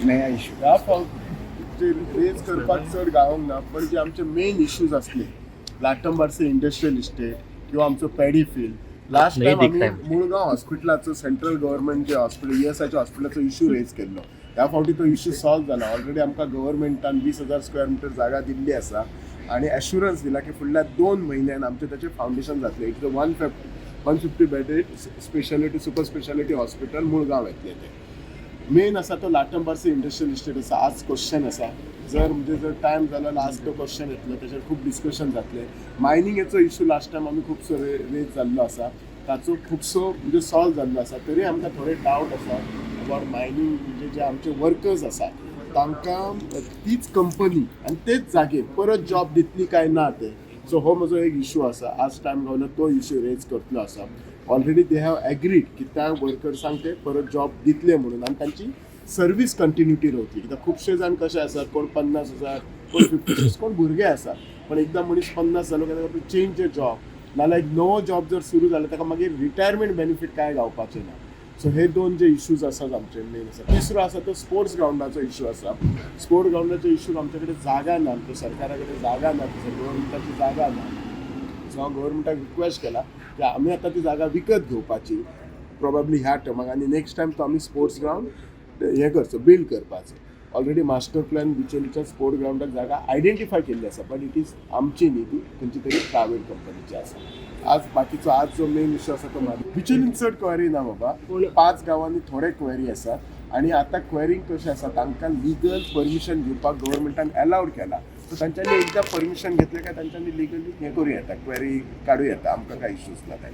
नया इशू. ह्या फावट जे रेज करपाक चड गावोंक ना, पण जे आमचे मेन इश्यूज आसले, लाटंबारसे इंडस्ट्रियल इस्टेट किंवा आमचो पॅडी फील्ड, लास्ट नाही टायम दिख आमी रहा है. मुळगांव हॉस्पिटलाचो, सेंट्रल गव्हर्मेंट जे हॉस्पिटल, ईएसआयच्या हॉस्पिटलाचो इश्यू रेज केल्लो. ह्या फावटी तो इश्यू सॉल्व जाला. ऑलरेडी आमकां गव्हर्मेंटान 20,000 स्क्वेअर मिटर जागा दिल्ली आसा आनी एश्युरन्स दिला की फुडल्या 2 म्हयन्यान आमचें ताचें फावंडेशन जातलें. It's a 150 bedded speciality, super speciality hospital Mulgaon येतलें तें. मेन आसा तो लाटंबारसे इंडस्ट्रियल इस्टेट आसा. आज क्वेश्चन आसा, जर म्हणजे जर टायम जालो जाल्यार आज तो क्वेश्चन येतलो, ताचेर खूब डिस्कशन जातलें. मायनिंगेचो इशू लास्ट टायम आमी खुबसो रेज जाल्लो आसा, ताचो खुबसो म्हणजे सॉल्व जाल्लो आसा. तरी आमकां थोडे डावट आसा अबावट मायनींग, म्हणजे जे आमचे वर्कर्स आसा तांकां तीच कंपनी आनी तेच जागेर परत जॉब दितली काय ना ते. सो हो म्हजो एक इशू आसा. आज टायम गावलो, तो इशू रेज करतलो आसा. ऑलरेडी they have agreed की त्या वर्कर्सांक ते परत जॉब दितले म्हणून आनी तांची सर्वीस कंटिन्युटी रावतली, कित्याक खुबशे जाण कशे आसात, कोण 50,000, कोण 56, कोण भुरगे आसात. पण एकदां मनीस 50 जालो काय ताका चेंज अ जॉब, नाल्यार एक नवो जॉब जर सुरू जालो, ताका मागीर रिटायरमेंट बेनिफीट काय गावपाचें ना. सो हे दोन जे इश्यूज आसात आमचे मेन आसा. तिसरो आसा तो स्पोर्ट्स ग्रावंडाचो इशू आसा. स्पोर्ट ग्रावंडाचो इशू, आमचे कडेन जागा ना, आमच्या सरकारा कडेन जागा ना, तसो गव्हर्मेंटाची जागा ना. सो हांव गव्हर्मेंटाक रिक्वेस्ट केला की आमी आतां ती जागा विकत घेवपाची प्रोबेबली ह्या टर्माक आनी नेक्स्ट टायम तो आमी स्पोर्ट्स ग्रावंड हें करचो, बिल्ड करपाचो. ऑलरेडी मास्टर प्लॅन बिचोलीच्या स्पोर्ट ग्रावंडाक जागा आयडेंटिफाय केल्ली आसा, बट it is आमची न्ही, ती खंयची तरी प्रायवेट कंपनीची आसा. आज बाकीचो आज जो मेन इशू आसा तो बिचोलीन चड क्वेरी ना बाबा, पांच गांवांनी थोडे क्वेरी आसात. आनी आतां क्वेरींग कशें आसा, तांकां लिगल परमिशन घेवपाक गव्हर्मेंटान एलावड केला. सो तांच्यांनी एकदां परमिशन घेतलें काय तांच्यांनी लिगली हें करूं येता, क्वेरी काडूं येता. आमकां कांय इश्यूज ना तांचे.